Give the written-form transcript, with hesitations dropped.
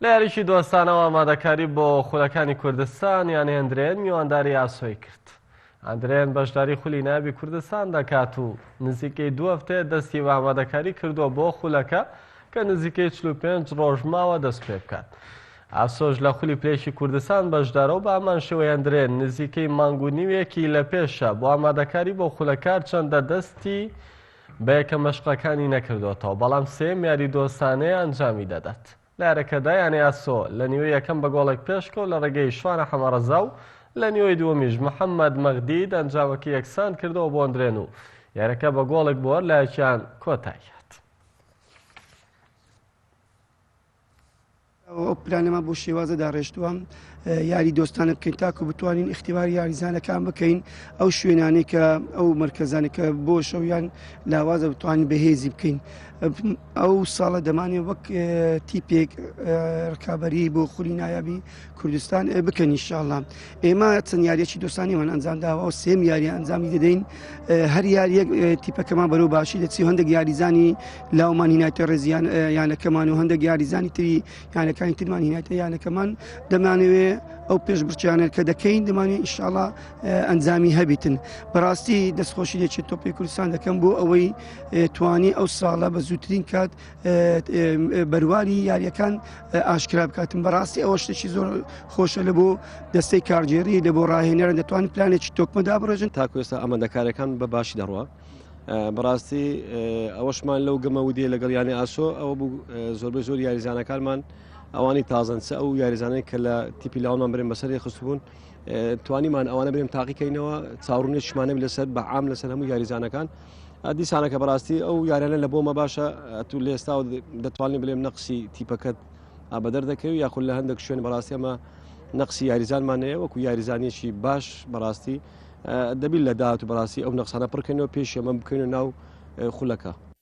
لە یاریی دۆستانەوە ئامادەکاری بۆ خولەکانی کوردستان یانەی هەندرێن میوانداری ئاسۆی کرد. هەندرێن بەشداری خولی نایابی کوردستان دەکات و نزیکەی دوو هەفتەیە دەستی بە ئامادەکاری کردووە بۆ خولەکە کە نزیکەی 45 ڕۆژ ماوە دەست پێ بکات. ئاسۆش لە خولی پلەیەکی کوردستان بەشدارە و بە هەمان شێوەی هەندرێن نزیکەی مانگ و نیوێکی لە پێشە بۆ ئامادەکاری بۆ خولەکە هەرچەندە دەستی بە یەکە مەشقەکانی نەکردۆتەوە، بەڵام سێیەم یاری دۆستانەیە ئەنجامی دەدات. لە یارەکەدا یانەی ئاسۆ لە نیوەی یەکەم بە گۆڵێک پێشکەوت لە ڕێگەی شوانە حەمەڕەزا و لە نیوەی دووەمیش محەممەد مەغدید ئەنجامەکەی یەکسان کردەوە بۆ ئەندرێن و یارەکە بە گۆڵێک بۆ هەر لایەکیان کۆتایی هات. ئەو پلانەمان بۆ شێوازە داڕێژتووە یاری دۆستانە بکەین تاکو بتوانین اختیبار یاریزانەکان بکەین ئەو شوێنانەی کە ئەو مرکزانی کە بۆ شەویان لاوازە بتوانین بەهێزی بکەین ئەو ساڵە دەمانێ وەک تیپێک ڕکابی بۆ خولی نایابی کوردستان بکەن ئینشاءاللە ئێمە چەند یاریەکی دۆستانیمان ئەنجام داوە و سێم یاری ئەنجامی دەدەین هەر یاریەک تیپەکەمان بەرەو باشی دەچی هەندێک یاریزانی لاومان هینایتە ڕێزیان یانەکەمان و هەندێک یاریزانی تری یانەکانی ترمان هینایتە یانەکەمان دەمانەوێ ئەو پێشبڕکیانە کە دەکەین دەمانێ ئینشاءاللە ئەنجامی هەبیتن بەڕاستی دەستخۆشی لێکی تۆپی کوردستان دەکەم بۆ ئەوەی توانی ئەو ساڵە بە زووترین کات بەرواری یاریەکان ئاشکرا بکاتن بەڕاستی ئەوە شتێکی زۆر خۆشە لە بۆ دەستەی کارگێڕی لە بۆ ڕاهێنەران دەتوانن پلانێکی تۆکمە دابڕێژن تاکو ئێستا ئامادەکارەکان بە باشی دەڕوا بەڕاستی ئەوەشمان لەو گەمە ودیە لەگەڵ یانە ئاسۆ ئەوە بوو زۆربەی زۆر یاریزانەکانمان ئەوانی تازەن چ ئەو یاریزانەی کە لە تیپی لاوانمان برێن بەسەری خستبوون توانیمان ئەوانە برێم تاقیکەینەوە چاوڕونێکیشمانە لەسەر بە عام لەسەر هەموو یاریزانەکان دیسانەکە بەڕاستی ئەو یاریانە لە بۆمە باشە تو لێستا دەتوانین بلێم نەقسی تیپەکەت بەدەر دەکەوی یاخود لە هەندێک شوێن بەڕاستی ئەمە نەقسی یاریزانمان هەیە وەکو یاریزانێکی باش بەڕاستی دەبیل لە داهات و بەڕاستی ئەو نەقسانە پڕکەینەوە پێش ئەمە بکەینە ناو خولەکە.